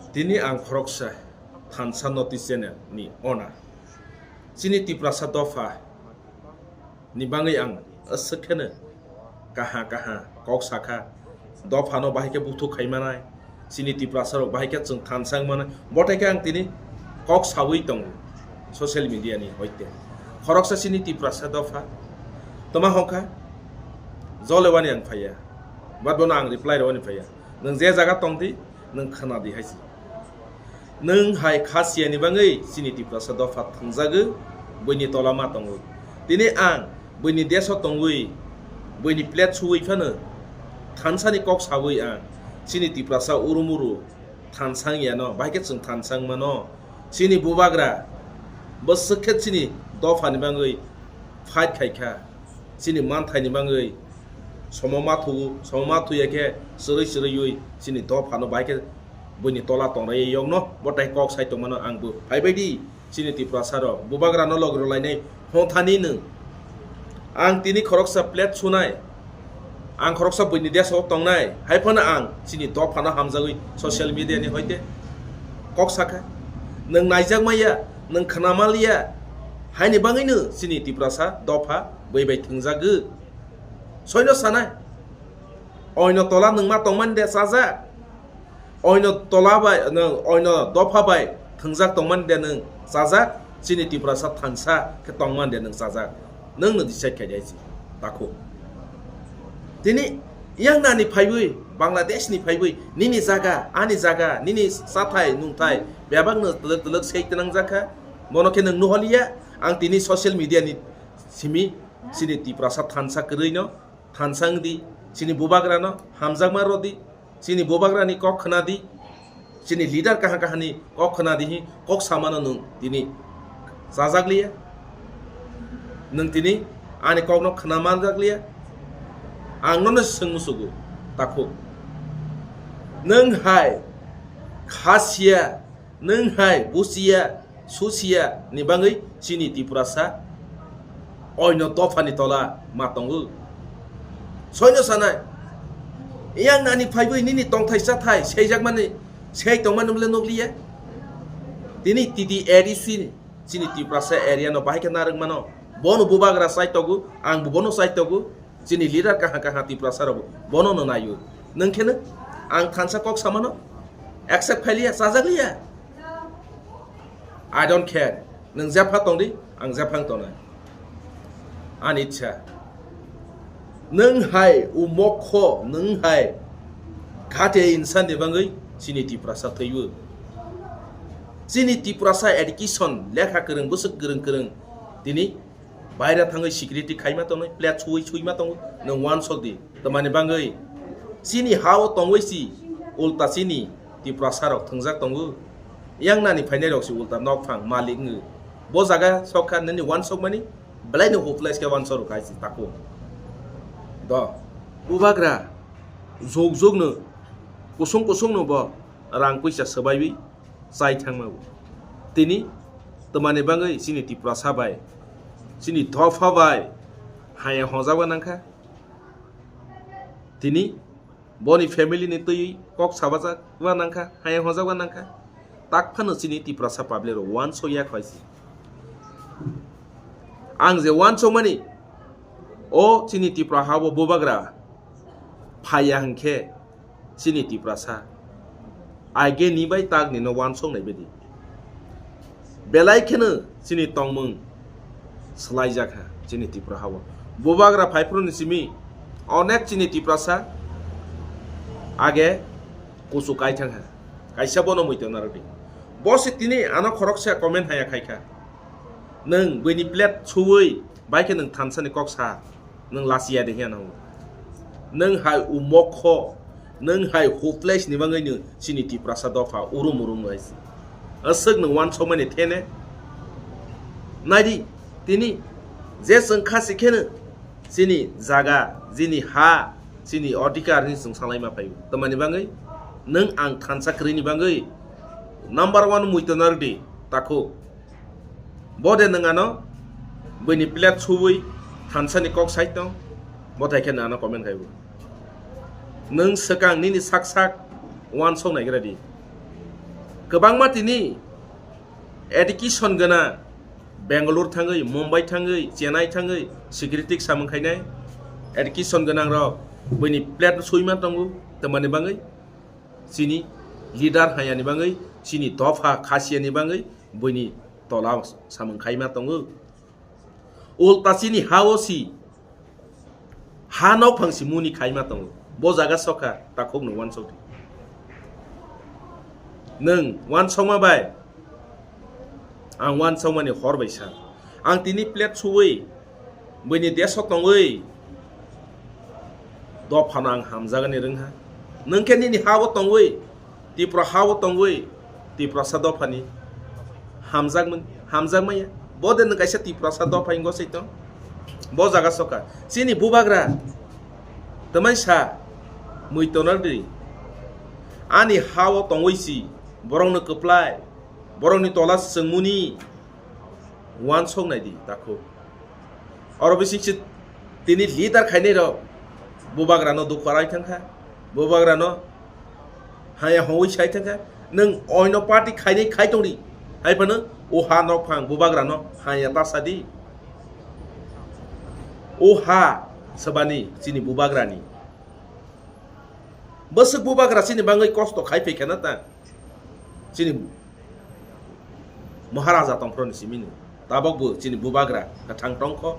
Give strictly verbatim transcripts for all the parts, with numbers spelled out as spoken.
Tini ang khoroksa thansa notice channel ni owner. Chini Tiprasa dopha ni bangwi ang aswk kheno kaha kaha kok sakha. Dopha no bahai khe buthuk khai manai. Chini Tiprasa rok bahai khe chwng thansa wng manai. Bothai khe ang tini kok sawi tongo social media ni hoite. Khoroksa chini Tiprasa dopha. Toma hokha. Jole wani ang phaiya. But bono ang reply rwani phaiya. Nwng je jaga tong di, nwng khna di hai se. Nwng hai kha siya ni bangwi chini Tiprasa dopha thwngjagwi buini tola ma tongwi. Tini ang buini desh o tongwi, buini plate suwi phano thansa ni kok sawi ang chini Tiprasa urum uru thansa wng ya no, bahai khe chwng thansa wng mano. Chini bubagra bwswk khe chini dopha ni bangwi fight khai kha. Chini manthai ni bangwi somo ma thugo, somo ma thuya khe chwrwi chwrwiwi chini dopha no bahai khe buini tola tongraiwi yokno bothai kok sai tongmano ang bo phaibai di. Chini Tiprasa rok bubagra no log rwlainai hwnthani nwng. Ang tini khoroksa plate sunai, ang khoroksa buini desh o tongnai, hai phano ang chini dopha no hamjagwi social media ni hoite kok sakha. Nwng naijak maya, nwng khna maliya, haini bangwi no chini Tiprasa dopha bui bai thwngjagwi. Soino sanai, oino tola nwng ma tongmani de chajak, oino tola bai, nwng oino dopha bai thwngjak tongmani de nwng chajak, chini Tiprasa thansa khe tongmani de nwng chajak, nwng no decide khai di hai se, takhuk. Tini yang nani phaiwi, Bangladesh ni phaiwi, nini jaga, ani jaga, nini chathai, nungthai, bebak no twlwk twlwk sei twnangjak kha, bono khe nwng nuholiya, ang tini social media ni simi, chini Tiprasa thansa kwrwi no, thansa wng di, chini bubagra no hamjakma rw di, chini bubagra ni kok khna di, chini leader kaha kaha ni kok khna di hi kok samano nwng tini chajak liya, nwng tini ani kok no khna manjak liya, ang nono swng musugo, takhuk, nwng hai kha siya, nwng hai busiya, susiya ni bangwi chini Tiprasa oino dopha ni tola ma tongo. Soino sanai, yang nani phaiwi nini tongthai chathai seijakmani, sei tongmani bole nukliya. Tini T T A D C ni chini Tiprasa area no bahai khe narwk mano. Bono bubagra chai togo, ang bo bono chai togo. Chini leader kaha kaha Tiprasa rok bono no naio. Nwng khe no ang thansa kok samano accept khai liya, chajak liya. I don't care. Nwng jepha tong di, ang jepha wng tongnai. Ani ichha. Nwng hai umokho, nwng hai khate insan ni bangwi chini Tiprasa thwiwi. Chini Tiprasa education, lekha kwrwng, bwswk kwrwng kwrwng tini baira thangwi security khaima tongnai, plate suwi suima tongo, nwng uansuk di. Tamani bangwi chini ha-o tongwi si ulta chini Tiprasa rok thwngjak tongo. Yang nani phainai rok si ulta nokphang malik wngwi. Bo jaga sokkha nini uansukmani, belai no hopeless khe uansuk rwkha hai si takhuk. Do. Bubagra jok jok no, kusung kusung no bo rang puisa swbaiwi chai thangma bo. Tini twmani bangwi chini Tiprasa bai, chini dopha bai haya hojagwi nangkha. Tini boni family ni twi kok sabajak wa nangkha, haya hojak wa nangkha. Tak phano chini Tiprasa public rok uansuk ya khaisi. Ang je uansukmani, o chini Tipra ha-o bubagra phaiya hwnkhe chini Tiprasa age ni bai tak ni no uansuk nai bedi. Belai kheno chini tongmung swlaijak ha chini Tipra ha-o. Bubagra phaiphru ni simi onek chini Tiprasa age kusu kai thang ha. Kaisa bono muitu narwdi. Bo se tini ano khoroksa comment haya khai kha. Nwng buini plate suwi bai khe nwng thansa ni kok sa. Nwng lasiya de hiya nango. Nwng hai umokho, nwng hai hopeless ni bangwi nwng chini Tiprasa dopha urum urum hai se. Aswk nwng uansukmani thene. Naidi, tini je chwng kha se kheno chini jaga, chini ha, chini odhikar hinwi chwng salaima phaio. Tamani bangwi nwng ang thansa kwrwini bangwi number one muitu narwdi takhuk. Bo de nwng ano buini plate suwi thansa ni kok sai tong, bo thai khe nwng ano comment khai bo. Nwng swkang nini sak sak uansuk naigra di. Kwbangma tini education gwnang, Bangalore thangwi, Mumbai thangwi, Chennai thangwi security samung khainai. Education gwnang rok buini plate suima tongo, tamani bangwi chini leader hayani bangwi, chini dopha khasiyani bangwi buini tola samung khaima tongo. Ulta chini ha-o si ha nokphang si muni khaima tongo. Bo jaga sokha takhuk nwng wansok di. Nwng wansokma bai ang wansokmani hor bai sa. Ang tini plate suwi buini deso tongwi dophano ang hamjagani rwngha. Nwng khe nini ha-o tongwi, Tipra ha-o tongwi, Tiprasa dophani hamjakmani, hamjakmaya. Bo de nwng kaisa Tiprasa dopha hingo se tong? Bo jaga sokha. Chini bubagra twmai sa, mui tonal di. Ani ha-o tongwi si, borokno kwplai, borokni tola swngmuni wansok nai di, takhuk. Oro bising se tini leader khainai rok bubagrano dukhu rai thangkha, bubagrano haya hongwi sai thangkha. Nwng oino party khainai khai tongdi, hai phano o ha nokphang bubagrano haya ta sadi. O ha swbani chini bubagrani. Bwswk bubagra chini bangwi kosto khai phaikha na ta? Chini Maharaja tongphro ni simi ni. Tabok bo chini bubagra kwthang tongkho.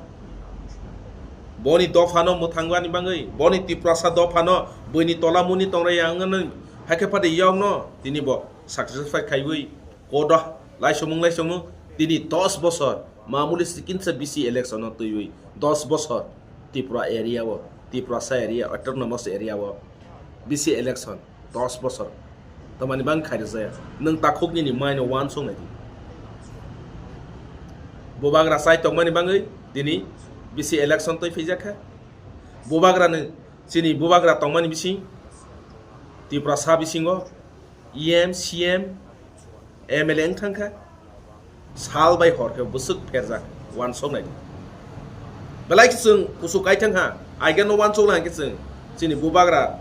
Boni dophano mwthangwani bangwi, boni Tiprasa dophano buini tola muni tongraiya wngmani haikhe phade yokno tini bo sacrifice khaiwi kodo laisomung laisomung tini dos bosor mamuli sikinsa B C election o twiwi dos bosor Tripura area o, Tiprasa area, autonomous area o B C election dos bosor. Tamani bang khairok jaya. Nwng takhuk nini maino wansong nai di. Bubagra chai tongmani bangwi tini B C election twi phijak kha. Bubagra ni, chini bubagra tongmani bising, Tiprasa bisingo E M, C M, M L A wng thang kha. Sal bai hor khe bwswk pherjak wansok nai di. Belai khe chwng kusu kai thang ha, aigeno wansok nai khe chwng chini bubagra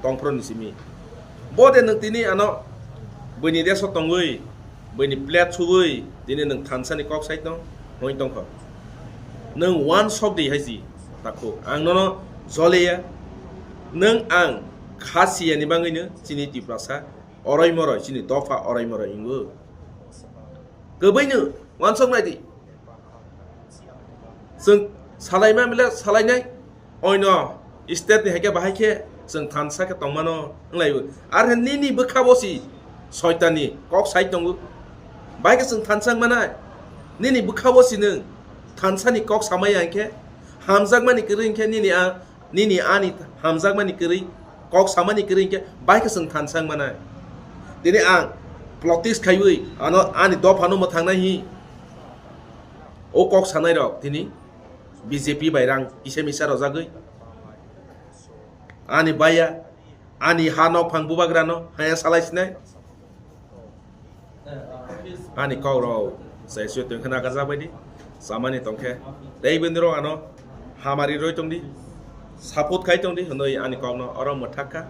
tongphro ni simi. Bo de nwng tini ano buini deso tongwi, buini plate suwi, tini nwng thansa ni kok sai tong, hoi tongkho. Nwng wansok di hai si, takhuk. Ang nono joleya, nwng ang kha siya ni bangwi no chini Tiprasa, orai morai, chini dopha orai morai wngwi. Kwbwino wansok nai di. Chwng salaima mile salainai. Oino state ni haikhe bahai khe chwng thansa khe tongmano wnglaio. Ar nini bwkha bo si soitanni kok sai tongo. Bahai khe chwng thansa wngmanai. Nini bwkha bo si nwng thansa ni kok samai ya hwnkhe, hamjakmani kwrwi hwnkhe nini a Nini ani hamjakmani kwrwi, kok samani kwrwi hwnkhe bai khe chwng thansa wngmanai. Tini ang politics khaiwi ano ani dophano mwthangnai hi. O kok sanai rok tini B J P bai rang kisa misa rojagwi. Ani baya, ani ha nokphang bubagrano haya salai sinai. Ani kok rok sai sui tong khna gajak bai di, samani tong khe tei bini rok ano hamari roi tong di, support khai tong di hwnwi ani kok no oro mwthak kha.